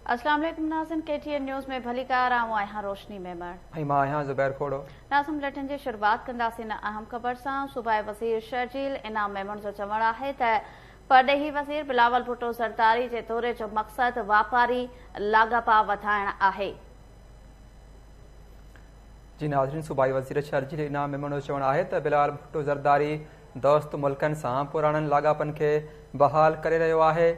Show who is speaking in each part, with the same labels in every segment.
Speaker 1: अस्सलाम वालेकुम नाज़रीन, KTN news में भलीकार। आऊं आहियां रोशनी मेमण
Speaker 2: ऐं मां आहियां ज़ुबैर खोड़ो।
Speaker 1: नाज़रीन, बुलेटिन जी शुरुआत कंदासीं अहम ख़बर सां। सूबाई वज़ीर शर्जील इनाम मेमण जो चवणु आहे त परॾेही वज़ीर बिलावल भुट्टो ज़रदारी जे दौरे जो मक़सदु वापारी लाॻापा वधाइणु आहे।
Speaker 2: जी नाज़रीन, सूबाई वज़ीर शर्जील इनाम मेमण जो चवणु आहे त बिलावल भुट्टो ज़रदारी दोस्त मुल्कनि सां पुराणनि लाॻापनि खे बहाल करे रहियो आहे।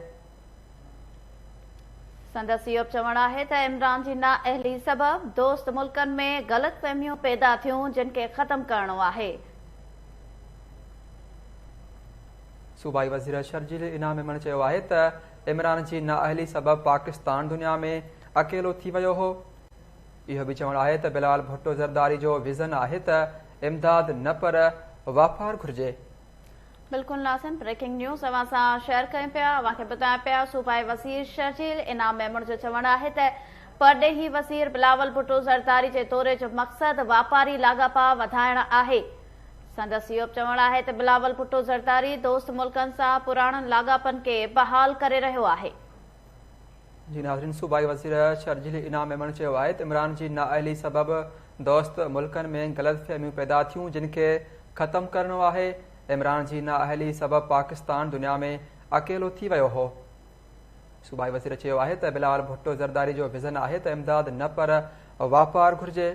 Speaker 1: संदसि इहो चवणु आहे त इमरान जी नाअहली सबबु दोस्त मुल्कनि में ग़लति फ़हमियूं पैदा थियूं, जिन खे ख़त्म करिणो आहे।
Speaker 2: सूबाई वज़ीर शर्जील इनाम मेमण चयो आहे त इमरान जी नाअहली सबबु पाकिस्तान दुनिया में अकेलो थी वियो हो। इहो बि चवणु आहे त बिलावल भुट्टो ज़रदारी जो विज़न आहे त इमदाद न पर वापार घुरिजे।
Speaker 1: बिल्कुल नाज़रीन, ब्रेकिंग न्यूज़ अवां सां शेयर कयूं पिया, अवां खे ॿुधायां पिया। सूबाई वज़ीर शर्जील इनाम मेमण जो चवणु आहे त परॾेही वज़ीर बिलावल भुट्टो ज़रदारी जे दौरे जो मक़सदु वापारी लाॻापा वधाइणु आहे। संदसि इहो चवणु आहे त बिलावल भुट्टो ज़रदारी दोस्त मुल्कनि सां पुराणनि लाॻापनि खे बहाल करे रहियो आहे।
Speaker 2: जी नाज़रीन, सूबाई वज़ीर शर्जील इनाम मेमण चयो आहे त इमरान जी नाअहली सबबु दोस्त मुल्कनि में ग़लति फ़हमियूं पैदा थियूं, जिन खे ख़त्म करिणो आहे। इमरान जी नाअहली सबबु पाकिस्तान दुनिया में अकेलो थी वियो हो। सूबाई वज़ीर चयो आहे त बिलावल भुट्टो ज़रदारी जो विज़न आहे त इमदाद न पर वापार घुरिजे।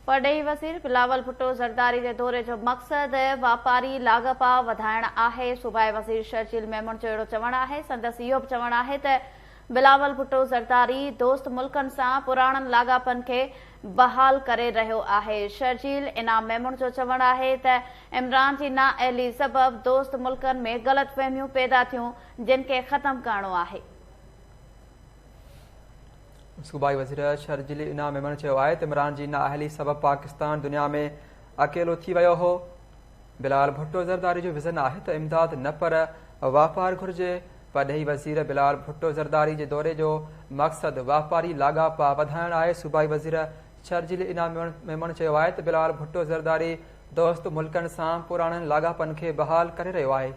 Speaker 1: परॾेही वज़ीर बिलावल भुट्टो ज़रदारी जे दौरे जो मक़सदु वापारी लाॻापा वधाइणु आहे। सूबाई वज़ीर शर्जील मेमण जो अहिड़ो चवणु आहे। संदसि इहो बि चवणु आहे त बिलावल भुट्टो ज़रदारी दोस्त मुल्कनि सां पुराणनि लाॻापनि खे बहाल करे रहियो आहे। शर्जील इनाम मेमण जो चवणु आहे त इमरान जी नाअहली सबबु दोस्त मुल्कनि में ग़लति फ़हमियूं पैदा थियूं, जिन खे ख़त्म करिणो आहे।
Speaker 2: सूबाई वज़ीर शर्जील इनाम मेमण चयो आहे त इमरान जी नाअहली सबबु पाकिस्तान दुनिया में अकेलो थी वियो हो। बिलावल भुट्टो ज़रदारी जो विज़न आहे त इमदाद न पर वापार घुरिजे। परॾेही वज़ीर बिलावल भुट्टो ज़रदारी जे दौरे जो मक़सदु वापारी लाॻापा वधाइणु आहे। सूबाई वज़ीर शर्जील इनाम मेमण चयो आहे त बिलावल भुट्टो ज़रदारी दोस्त मुल्कनि सां पुराणनि लाॻापनि खे बहाल करे रहियो आहे।